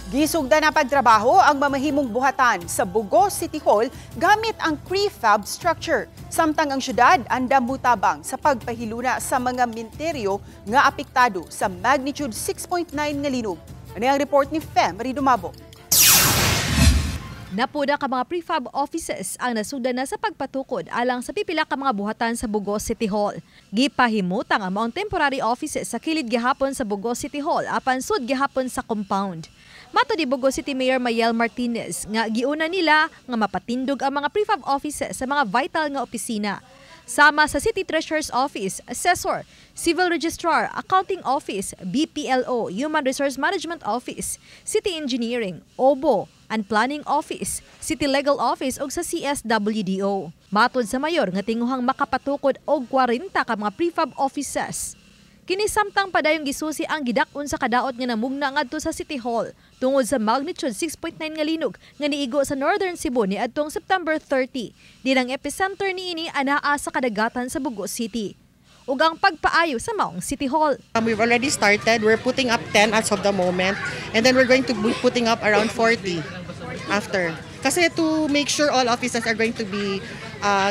Gisugda na pagtrabaho ang mamahimong buhatan sa Bogo City Hall gamit ang prefab structure. Samtang ang syudad andam mutabang sa pagpahiluna sa mga minteryo nga apektado sa magnitude 6.9 nga linog. Ano ang report ni Fe Marie Dumabo? Napuda ka mga prefab offices ang nasugda na sa pagpatukod alang sa pipila ka mga buhatan sa Bogo City Hall. Gipahimutang ang maong temporary offices sa kilid gihapon sa Bogo City Hall apan sud gihapon sa compound. Matod ni Bogo City Mayor Mayel Martinez nga giuna nila nga mapatindog ang mga prefab offices sa mga vital nga opisina. Sama sa City Treasurer's Office, Assessor, Civil Registrar, Accounting Office, BPLO, Human Resource Management Office, City Engineering, OBO, and Planning Office, City Legal Office ug sa CSWDO. Matod sa mayor nga tinguhang makapatukod og 40 ka mga prefab offices. Kini samtang padayong gisusi ang gidak-on sa kadaot nga namugna ngadto sa City Hall tungod sa magnitude 6.9 nga linog nga niigo sa Northern Cebu niadtong September 30. Diin ang epicenter niini anaa sa kadagatan sa Bogo City. Ug ang pagpaayo sa maong City Hall. We've already started. We're putting up 10 as of the moment. And then we're going to be putting up around 40 after. Kasi to make sure all offices are going to be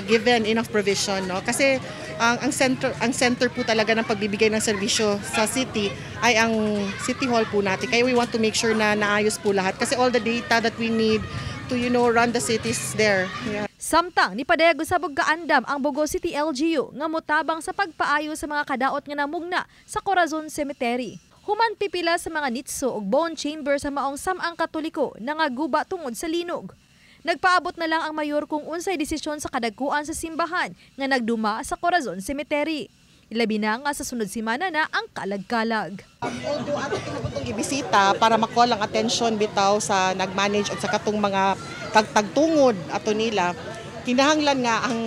given enough provision, no? Kasi ang center po talaga ng pagbibigay ng serbisyo sa city ay ang City Hall po natin. Kaya we want to make sure na naayos po lahat kasi all the data that we need to run the cities there. Yeah. Samtang nipadayag usab og kaandam ang Bogo City LGU nga motabang sa pagpaayo sa mga kadaot nga namugna sa Corazon Cemetery. Human pipila sa mga nitso ug bone chamber sa maong Sam-ang Katoliko nangaguba tungod sa linog. Nagpaabot na lang ang mayor kung unsay desisyon sa kadagkuan sa simbahan nga nagduma sa Corazon Cemetery. Ilabi na nga sa sunod simana na ang kalag-kalag. Although ato itong ibisita para makuha lang attention bitaw sa nag-manage at sa katong mga tagtagtungod ato nila, kinahanglan nga ang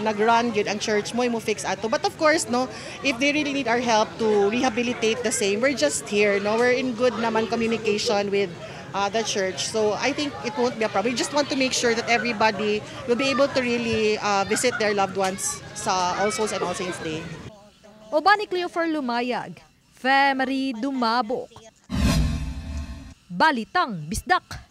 nag-run gyud ang church mo mo fix ato. But of course, no, if they really need our help to rehabilitate the same, we're just here, no? We're in good naman communication with the church, so I think it won't be a problem. We just want to make sure that everybody will be able to really visit their loved ones sa All Souls and All Saints Day. Uban ni Cleofer Lumayag, Fe Marie Dumabok. Balitang Bisdak.